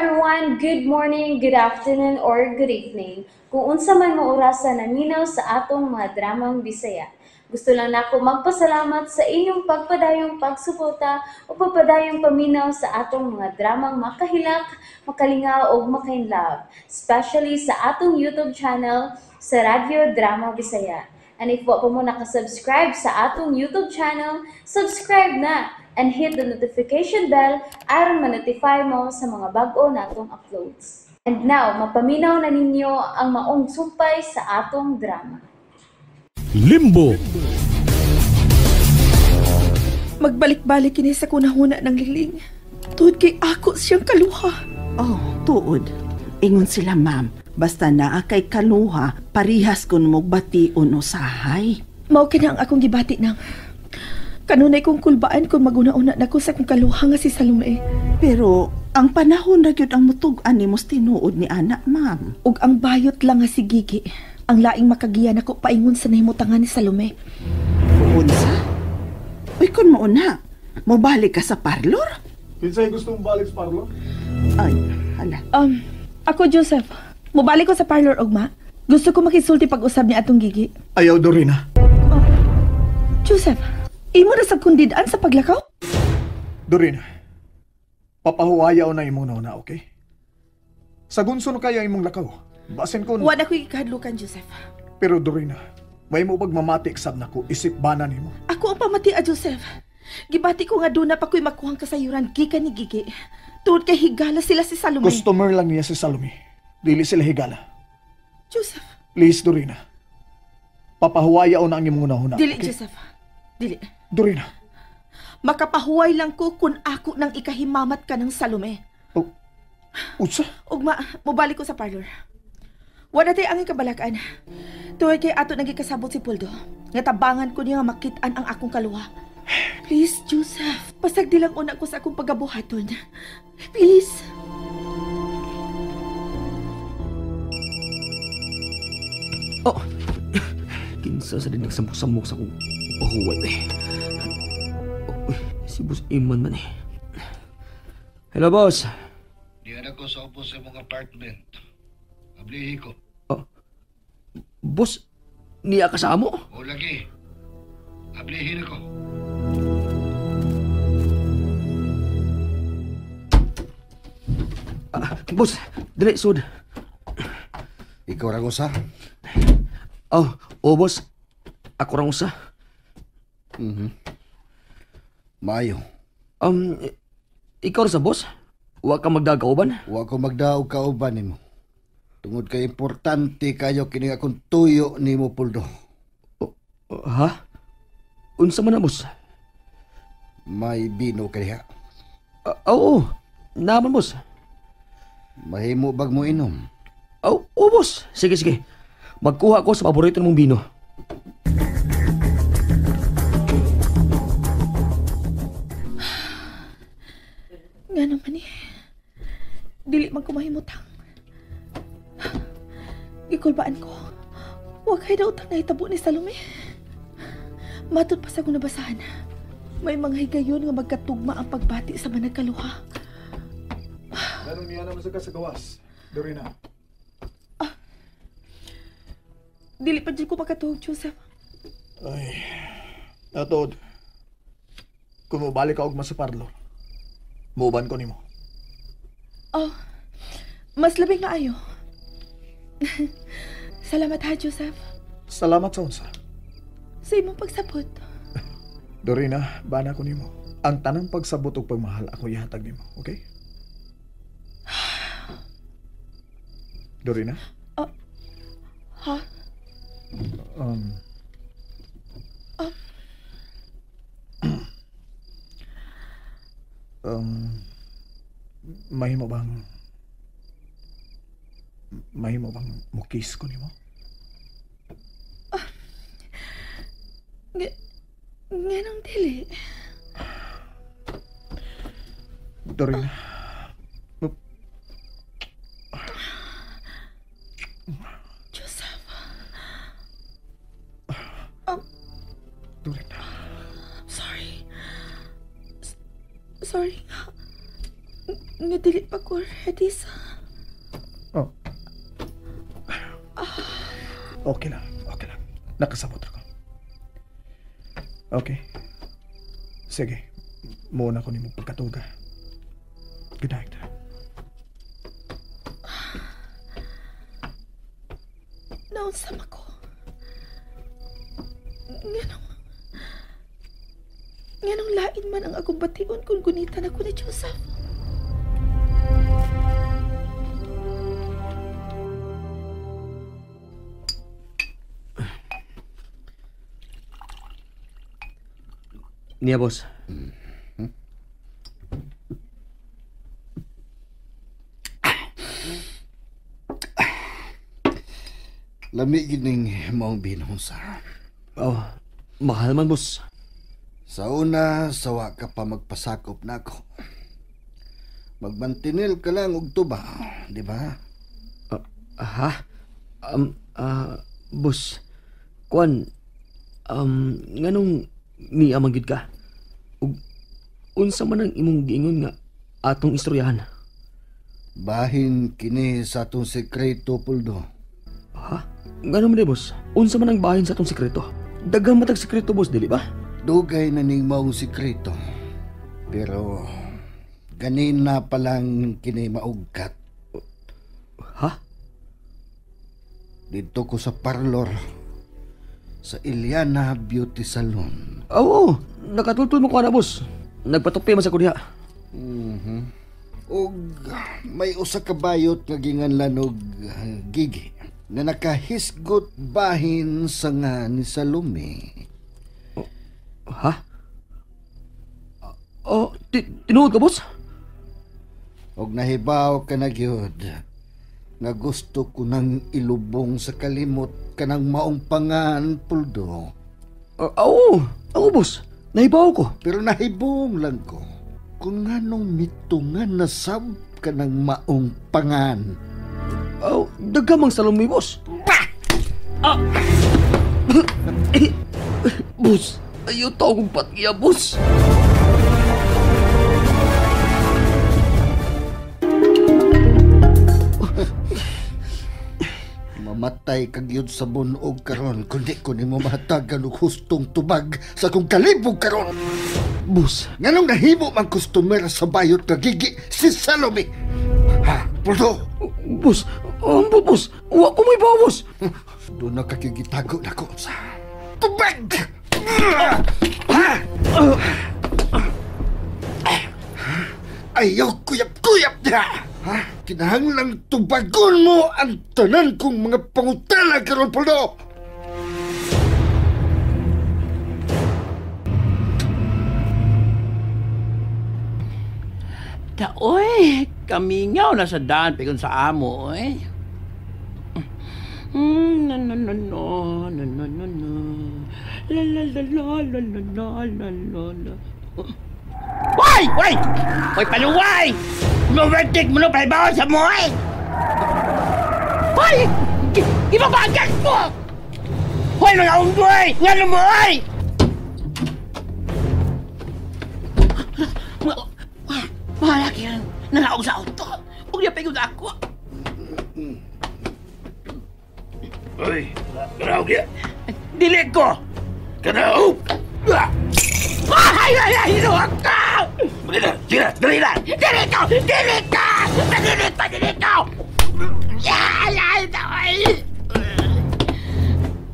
Everyone! Good morning, good afternoon, or good evening. Kung unsa man mo orasa naminaw sa atong mga dramang Bisaya. Gusto lang nako magpasalamat sa inyong pagpadayong pagsuporta o pagpadayong paminaw sa atong mga dramang makahilak, makalingaw o makainlove, especially sa atong YouTube channel sa Radyo Drama Bisaya. And if wa pa mo nakasubscribe sa atong YouTube channel, subscribe na and hit the notification bell aron ma-notify mo sa mga bag-o natong uploads. And now, mapaminaw na ninyo ang maong sumpay sa atong drama. Limbo. Magbalik-balik kini sa kunahuna ng liling. Tuod kay ako siyang kaluha. Oh, tuod. Ingon sila, ma'am. Basta naa kay kaluha, parihas kun mo bation usahay. Mao kina ang akong gibati nang. Kanunay kong kulbaan kung maguna-una nako sa akong kaluha nga si Salome. Pero ang panahon na gyud ang mutug-an nimo tinuod ni ana, ma'am. Ug ang bayot lang nga si Gigi. Ang laing makagiya nako paingon sa nahimutangan ni Salome. Unsa? Uy, kun mauna, mobalik ka sa parlor? Kinsay gusto mong balik sa parlor? Ay, hala. Ako, Joseph. Mobalik ko sa parlor, ugma. Gusto ko makisulti pag-usab ni atong Gigi. Ayaw, Dorina. Oh, Joseph, imo na sa kundidaan sa paglakaw? Dorina, papahuwayaw na imong nauna, okay? Sa gunso na kaya imong lakaw. Basin ko... Wala ko'y ikahadlukan, Joseph. Pero Dorina, may mo pagmamatik sab nako, isip bana nimo. Ako ang pamati, Joseph. Gibati ko nga doon na pa ko'y makuhang kasayuran gikan ni Gigi. Tuod kay higala sila si Salome. Customer lang niya si Salome. Dili sila higala. Joseph. Please, Dorina. Papahuwayaw na ang imong una-una. Dili, okay? Joseph. Dili. Dorina. Makapahuway lang ko kung ako nang ikahimamat ka ng Salome. Oh, unsa? Ugma, mobalik ko sa parlor. Wala tayo ang ikabalakan. Tuwid kay ato nagikasabot si Poldo. Nga tabangan ko niya nga makit-an ang akong kaluha. Please, Joseph. Pasagdi lang una ko sa akong pagabuhaton. Please. Oh. Kinsa sa din nagsamok-samok sa akong pahuway eh. Oh, si Boss Iman man eh. Hello, boss. Diyan ako sa opos sa mong apartment. Ablihi ko. Oh, boss, niya ka sa amo? O lagi. Ablihin ako. Boss, dali, sud. Ikaw rang usa? Oh, oh, boss. Ako rang usa. Mm-hmm. Maayo. Ikaw ra sa boss? Wa ka magdagauban? Wa ko magdaog kauban nimo. Tungod kay importante kayo kini akong tuyo nimo, Puldo. Oh, oh, ha? Unsa man na, boss? May bino ka diha? Oo, naman, boss. Mahimo bag mo inom? Oo, oh, boss. Sige, sige. Magkuha ko sa paborito mong bino. Nga naman eh. Dili man ko mahimutang. Gikulbaan ko. Huwag kayo daw utang nahitabo ni Salome. Matod pa sa akong nabasahan. May mga higayon nga magkatugma ang pagbati sa managkaluha. Ganun niya naman sa kasagawas, Dorina. Ah, dili pa dyan ko makatuhog, Joseph. Ay, natod. Kung mabalik ka ugma sa parlor, muuban ko nimo. Oh, mas labing maayo. Salamat ha, Joseph. Salamat sa unsa. Sa imong pagsabot. Dorina, bana ko nimo. Ang tanang pagsabot ug pagmahal ako ihatag nimo, okay? Dorina? Ha? Mahimo bang mukis ko nimo? Nganong dili? Dorina. Joseph. Dorina. Sorry. Sorry nga. Nga dili pa ko ready sa... Oh. Okay lang, okay lang. Nakasabot ko. Okay. Sige. Muna ko nimo pagkatuga. Good night. Naunsam ako. Nganong lain man ang akong bation kung gunitan ako ni Joseph. Niya, boss. Mm-hmm. Lami gining maong binong sa. Oh, mahal man, boss. Sa una, sawa ka pa magpasakop na ako. Magmantinil ka lang og tuba, di ba? Ha? Boss, kuan, nganong niya man gid ka? Ug unsa man ang imong giingon nga atong istoryahan? Bahin kini sa atong sekreto, Puldo. Ha? Ngano man di, boss? Unsa man ang bahin sa atong sekreto? Daghang matag sekreto, boss, dili ba? Dugay na ning maong sekreto. Pero ganina pa lang kini maugkat. Ha? Dito ko sa parlor sa Iliana Beauty Salon. Oo, nakatultul mo ko na, boss. Nagpatupi man sa ko diha. Mm-hmm. Og may usa ka bayot nga ginganlan og Gigi na nakahisgot bahin sa nga ni Salome. Oh, ha? Oh, tinuod ka, boss? Og nahibaw ka na gyud nga gusto ko nang ilubong sa kalimot kanang maong pangan, Puldo. Oo, ako, boss. Nahibaw ko. Pero nahibong lang ko kung anong mitungan na sab kanang maong pangan. Oh, dagamang Salome, boss. Bah! Ah! Boss, ayaw tao kong patiya, boss. Mamatay kag yun sa bunog karon kundi ko nimo mahatagan og hustong tubag sa akong kalibog karon. Boss, nganong nahimo man customer sa bayot nga Gigi si Salome? Ha, Puldo? Boss, ambot, boss. Wa ko may bawas. Doon na kakigitago na ko sa tubag. Ha? Ayaw kuyap-kuyap niya. Ha? Kinahanglang tubagon mo ang tanan kong mga pangutana karon, Puldo. Taoy, kamingaw na sa daan pigon sa amo, eh. No no no no no no no no. La la la la la la la la la. Hoy! Hoy! Hoy, paluway! Lumatik mo na palbaon sa mo, eh! Hoy! Ibabagal mo! Hoy, mga unggoy! Ngano mo, ay! Mahalaki yan. Nalaog sa auto. Huwag niya pagod ako. Hoy, kanaog niya. Dili ko! Kanaog! Ay, ay, ay! Hinuwag ka! Dali na! Sige na! Dali na! Dili ko! Dili ka! Dili ko! Dili ko! Ay, ay, ay!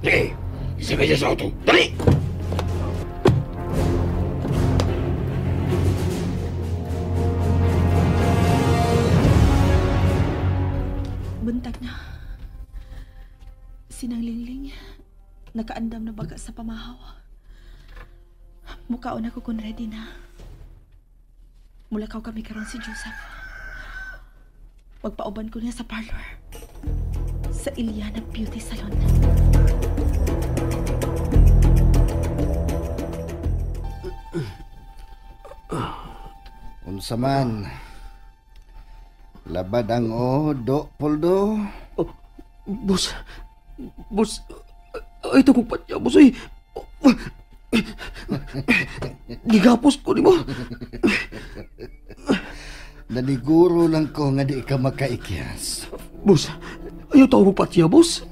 Sige! Isabay siya sa auto! Dali! Buntag na. Sinang Lingling, nakaandam na baga sa pamahaw. Mukaon ako kung ready na. Mulakaw kami karon si Joseph. Magpauban ko niya sa parlor. Sa Iliana Beauty Salon. Unsa man? Labad ang odo, Puldo. Oh, boss, boss, ito kong patya, boss, ay. Gigapos ko ni mo. Naniguro lang ko nga di ka makaikyas. Boss, ayaw tao mo patya, boss.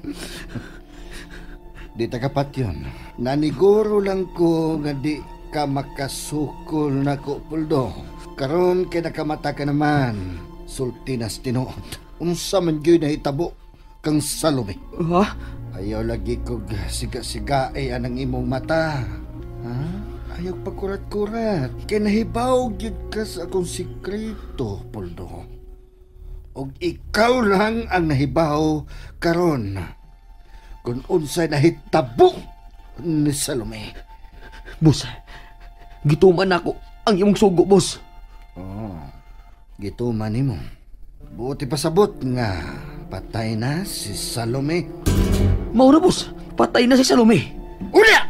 Di ta kapatyon. Naniguro lang ko nga di ka makasukol na ko, Poldo. Karon kay nakamata ka naman. Sulti nas tinuod. Unsa man gyud nahitabo kang Salome. Ha? Ayaw lagi kog siga-sigae anang imong mata. Ha? Ayaw pagkurat-kurat. Kay nahibaw gyud ka sa akong sikreto, Poldo. Og ikaw lang ang nahibaw karon kung unsay nahitabo ni Salome. Boss, gituman nako ang imong sugo, boss. Oh, gituman nimo. Buti pasabot nga patay na si Salome. Maura, boss. Patay na si Salome. Unya!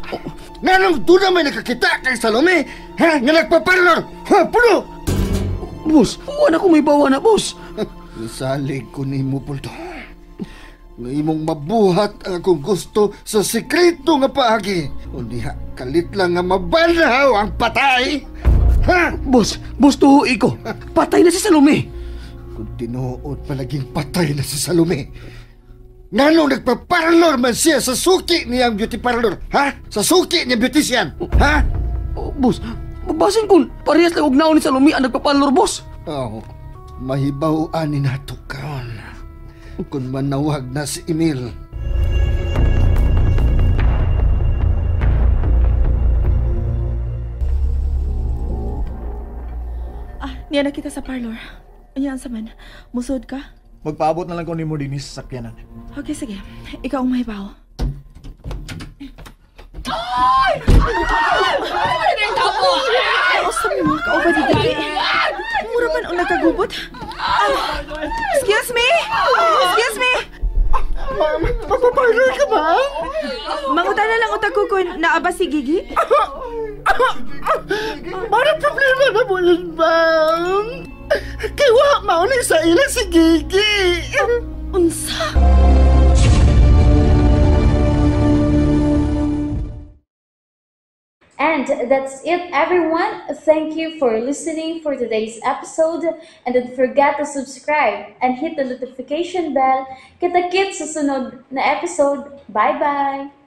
Nganong doon na may nakakita kay Salome? Ha? Nga nagpaparlor? Ha? Puno! Boss, wala ko may bawa na, boss. Nisalig ko nimo, Poldo. Nga imong mabuhat ang akong gusto sa sekreto nga paagi. O diha, kalit lang nga mabanhaw ang patay. Ha? Boss, boss, tuhoy ko. Patay na si Salome. Kung tinuod palaging patay na si Salome, nganong nagpaparlor man siya sa suki niyang beauty parlor, ha? Sa suki niyang beautician, ha? Oh, boss, basin kung parehas lang og naon ni Salome ang nagpaparlor, boss. Oh, mahibaw-an ni nato karon kung manawag na si Emil. Ah, niya na kita sa parlor. Unya, unsa man? Musod ka? Magpaabot na lang ko nimo dinhi sa sakyanan. Okay, sige. Ikaw ang mahibaw. Ay! Ay! Usa mo mga kauban ni Gigi. Mura man ang nagkagubot. Ah, excuse me! Excuse me! Ma'am, magpaparlor ka ba? Mangutan na lang utag ko kung naa ba si Gigi. Mara problema na mo yun, ma'am. Kay wa mauli sa ilang si Gigi. Unsa? And that's it, everyone. Thank you for listening for today's episode. And don't forget to subscribe and hit the notification bell. Kita-kits sa sunod na episode. Bye-bye!